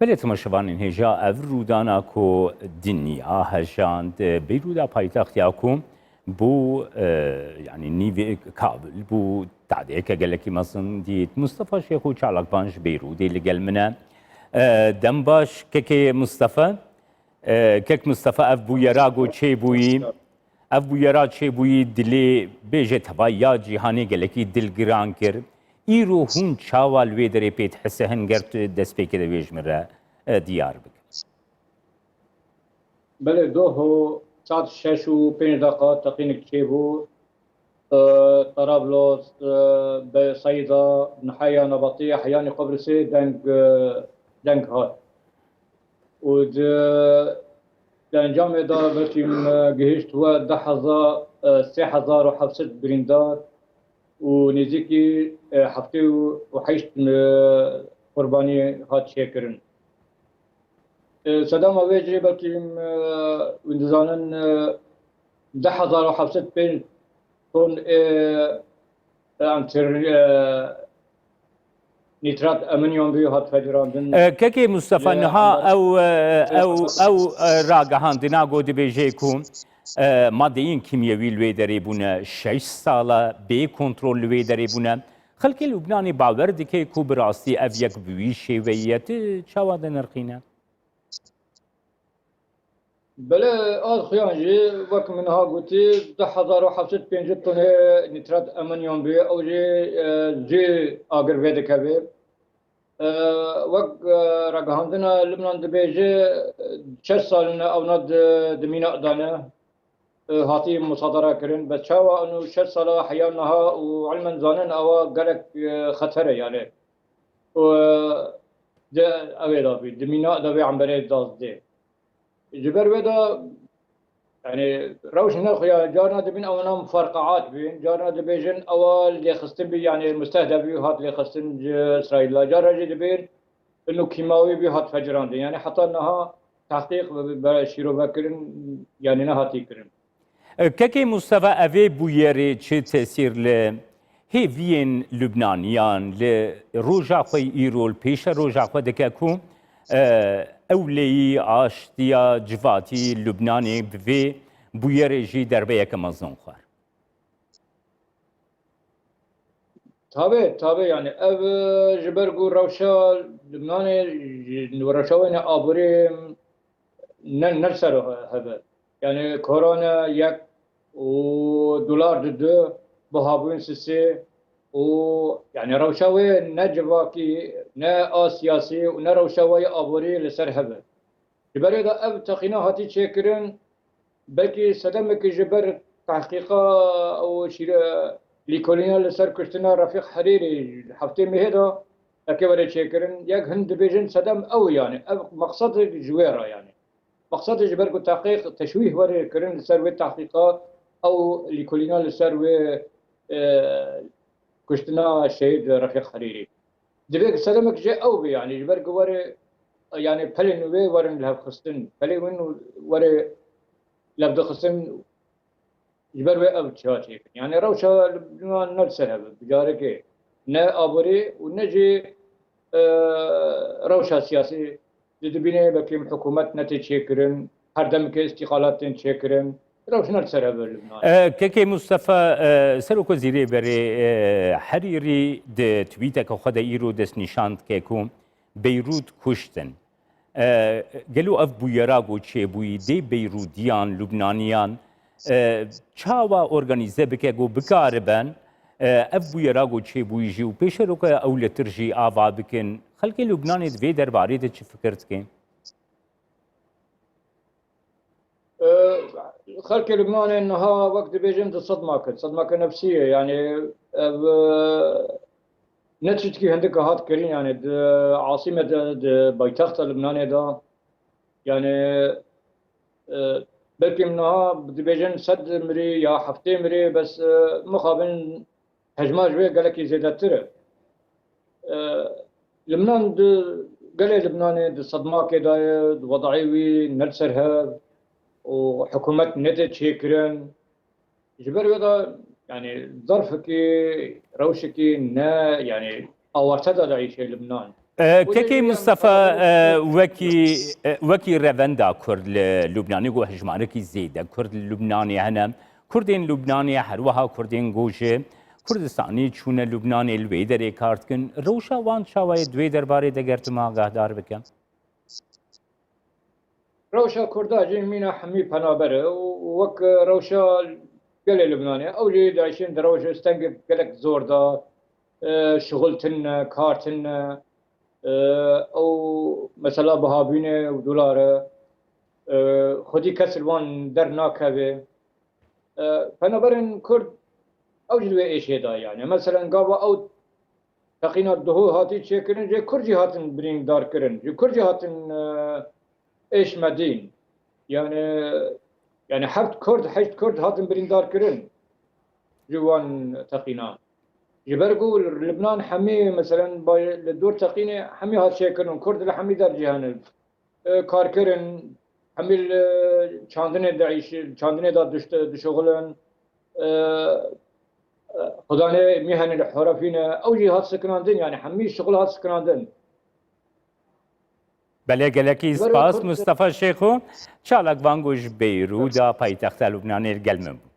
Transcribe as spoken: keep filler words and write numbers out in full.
Belê temaşevanên hêja, ev rûdana ku dinya hejand, Beyrûda paytextiya ku bû, e, yanî nîvê kabil bû, tadeyeke gelekî mezin dît. Mustafa Şêxo çalakvan ji Beyrûdê li gel min e. E, dem baş, kekê Mustafa. E, kek Mustafa, ev bûyera ku çêbûyî, ev bûyera çêbûyî dilê, bêje, tevaya cîhanê gelekî dilgiran kir. Îro hûn çawa li wê derê pê dihisin, ger tu destpêkê de wê ji min re, e, diyar bike? Belê, doho saet şeş û pênc deqa teqînek çêbû. E, Tarablos, e, Beseyda, Niheya Nebatî, Heyanî Qubrisê deng, e, deng hat. Û di, di encamê de belkî me gihişt we deh hezar, e, sê hezar û heft sed birîndar û nêzîkî, e, heftê û heşt, e, qurbanî hat çêkirin. E, sedema wê jî belkî, e, hûn dizanin, e, deh hezar û heft sed pênc ton, e, e, antir-, e, nîtrat amonyum bû hat vegirandin. E, kekê Mustafa, e, niha amber-, ew, e, ew, ew, e, ragihandina ku dibêje ku, e, madeyên kîmyewî li wê derê bûne, şeş sala bê kontrol li wê derê bûne. Xelkê Lubnanê bawer dike ku bi rastî ev yek bi wî şêweyî ye. Tu çawa dinirxîne? Belê, az xuyan jî, wek min niha gotî, du hezar û heft sed pêncî tonê nîtrat amonyum bûye. Ew jî, e, zû agir vê dikeve. E, wek, e, ragihandina Lubnan dibêje, e, şeş sal in ewna di, di mîna de ne. E, hatî musadara kirin. Bes çawa eno şeş sala heya niha û ilmen zanin ewa gelek, e, xeter e yani. Û, e, di evê de bî, di mîna de vê emberê dizdê. Ji ber wê de, yani, rewş ne xuya, carna dibin ewana mufarqaat bin, carna dibêjin ewa lêxistin bî, yani, mustehdef bî hat lêxistin ji Îsraîla. Carna jî dibin inu kîmawî bî hat fecirandin. Yani, heta niha tehqîq ve, ve şîrove kirin, yani, nehatî kirin. Kekê Mustafa, evê bûyerê çi tesîr li hêviyên Lubnaniyan, li roja xwe îro, li pêşe roja xwe dike ku, e, ewleyî, aştiya, civatî Lubnanê bi vê bûyerê jî derbeyeke mezin xwar? Tabe, tabe, yani ev, e, ji ber ku rewşa Lubnanê, ji rewşa wê ne aborî ne, ne li ser hebe. Yani korona yek û dolar di du, buhabûn sisê û yani rewşa wê ne civakî, ne a siyasî û ne rewşa wê aborî li ser hebe. Ji berê de ev teqîna hatî çêkirin, belkî sedemekî ji ber tehqîqa û şîre-, lîkolîna li ser kuştina Refîq Herîrî heftê mehê de eke were çêkirin, yek hin dibêjin sedem ew yani, ev maqsed ji wê re yani. Maqsed ji ber ku tehqîq teşwîh were kirin li ser wê tehqîqa ew lîkolîna li ser wê, e, kuştina şehîd Refîq Herîrî. Divê ki sedemek jê ew be, yani ji ber ku were, yani pelên wê werin lihevxistin, pelê win were levdixistin, ji ber wê ev çiya çêkin. Yani rewşa li Lubnan ne li ser hebe, bi carekê ne aborî û ne jî, e, rewşa siyasî. Di dibînê belkî hikûmet ne tê çêkirin, her demekê îstîqalat tên çêkirin. Rewş ne li ser hebe li Lubnanê. E, Kekê Mustafa, e, Serokwezîrê berê, e, Herîrî di tweeteke xwe de îro destnîşan dike ku Beyrût kuştin. E, gelo ev bûyera ku çêbûyî dê Beyrûdiyan, Lubnaniyan, e, çawa organîze bike ku bikaribin, e, ev bûyera ku çêbûyî jî û pêşeroke ewletir jî ava bikin? Xelkê Lubnanê di vê derbarê de çi fikir dikin? E, xelkê Lubnanê niha wek dibêjin di sedmake, sedmake nefsî ye. Yani ev, e, ne tiştekî hindika hat kirin, yani di asîme de, di paytexta Lubnanê de, yani, e, belkî niha dibêjin sed mirî ya heftê mirî, bes, e, mixabin hejma ji wê gelekî zêdetir e. E, Lubnan di, gelê Lubnanê di sedmakê de ye, di wedayê wî ne li ser hev û hikûmet ne tê çêkirin. Ji ber wê de, yani, zerfekî, rewşekî ne, yani, awarte de dieyşe Lubnan. E, Kekê Mustafa, e, wekî, e, wekî revenda Kurd li Lubnanê ku hejmarekî zêde Kurd li Lubnanê hene, Kurdên Lubnanê her wiha Kurdên ku ji Kurdistanê çûne Lubnanê li wê derê kar dikin. Rewşa wan çawa ye di wê derbarê de ger tu me agahdar bike? Rewşa Kurda jî mîna hemî penaber e û wek rewşa gelê Lubnanê ew jî diaşin di rewşa stengê gelek zor de, e, şixul tune, kar tune, e, ew mesela bihabûnê û dolar e, e, xwedî kes li wan dernakeve. E, penaberên Kurd ew jî di wê êşê de yani. Meselen gava ew teqîna duhû hatî çêkirin, ji Kurd jî hatin birîndarkirin. Ji Kurd jî hatin, e, êş me dîn. Yani, yani heft Kurd, heşt Kurd hatin birîndarkirin ji wan teqîna. Ji ber ku Libnan hemî, meselen, bay-, li dor teqînê hemî hat çêkirin. Kurd li hemî dercî hene. E, kar kirin, hemî li çandinê de îş-, çandinê de dişt-, dişuxulin. E, e, xudanê mî hene li Horefîne, ew jî hat sikinandin, yani hemî şixul hat sikinandin. Belê, gelekî spas Mustafa Şêxo. Çalak Vango ji Beyrûda paytexta Lubnanê li gel min bû.